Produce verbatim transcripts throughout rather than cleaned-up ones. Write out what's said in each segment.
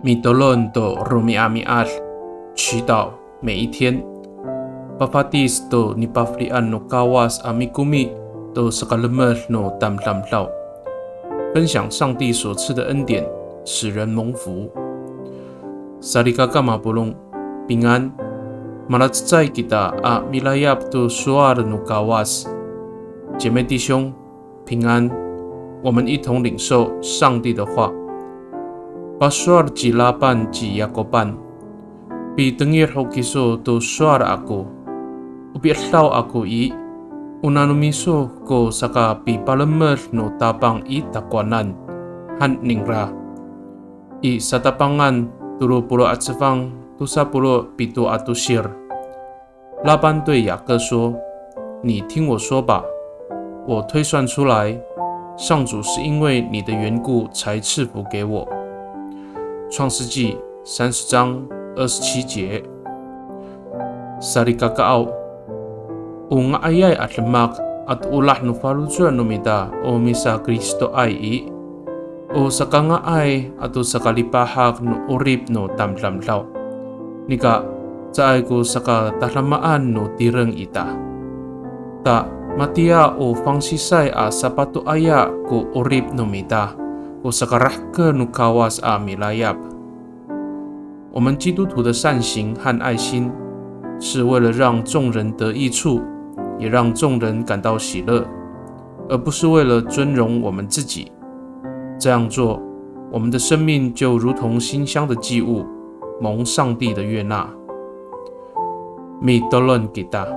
Mitolon to romi'ami'ad, 祈祷每一天。Pafatis to nipafelian no Kawas a mikomi to sakalemed no tamdamdaw. 分享上帝所赐的恩典，使人蒙福。Salikaka mapolong, 平安。Malacecay kita a milayap to sowal no Kawas. 姐妹弟兄，平安。我们一同领受上帝的话。Pasowal ci Lapan ci Yakopan, pitengil ho kiso to sowal ako. O pi'edaw ako i, o nano miso ko sakapipalemed no Tapang i takowanan, han ningra. I Satapangan tolo polo' a cefang, tosa polo' pito a tosir. Lapan 对雅各说：“你听我说吧，我推算出来，上主是因为你的缘故才赐福给我。”创世纪三十章二十七节。Salikakaaw, o nga'ayay a demak ato olah no faloco' no mita o misaKristoay i, o sakanga'ay ato sakalipahak no 'orip no tamdamdaw. Nika, caay ko sakatadamaan no tireng ita. Ta, matiya o fangsisay a sapatoaya ko 'orip no mita, ko sakarahker no Kawas a milayap. 我们基督徒的善行和爱心，是为了让众人得益处，也让众人感到喜乐，而不是为了尊荣我们自己。这样做，我们的生命就如同馨香的祭物，蒙上帝的悦纳。Mitolon kita,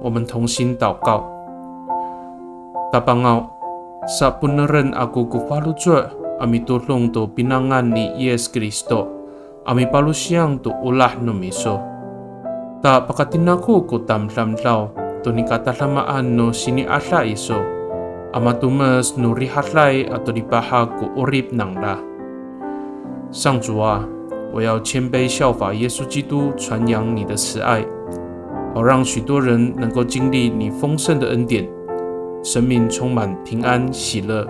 我们同心祷告。Tapangaw, saponeren ako ko faloco' a mitodong to pinangan ni Yis Kristo a mipalosiyang to olah no miso. Ta pakatinako ko tamdamdaw to nikatadamaan no sini'ada iso a matomes no rihaday ato lipahak ko 'orip nangra. 上主啊，我要谦卑效法耶稣基督，传扬你的慈爱，好让许多人能够经历你丰盛的恩典，生命充满平安喜乐。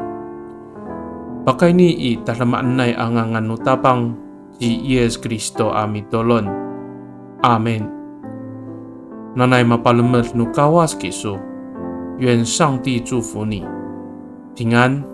Pakayni i tadamaanay a ngangan no Tapang ci Yis Kristo a mitolon. Amin. Nanay mapalemed no Kawas kiso. 愿上帝祝福你。平安。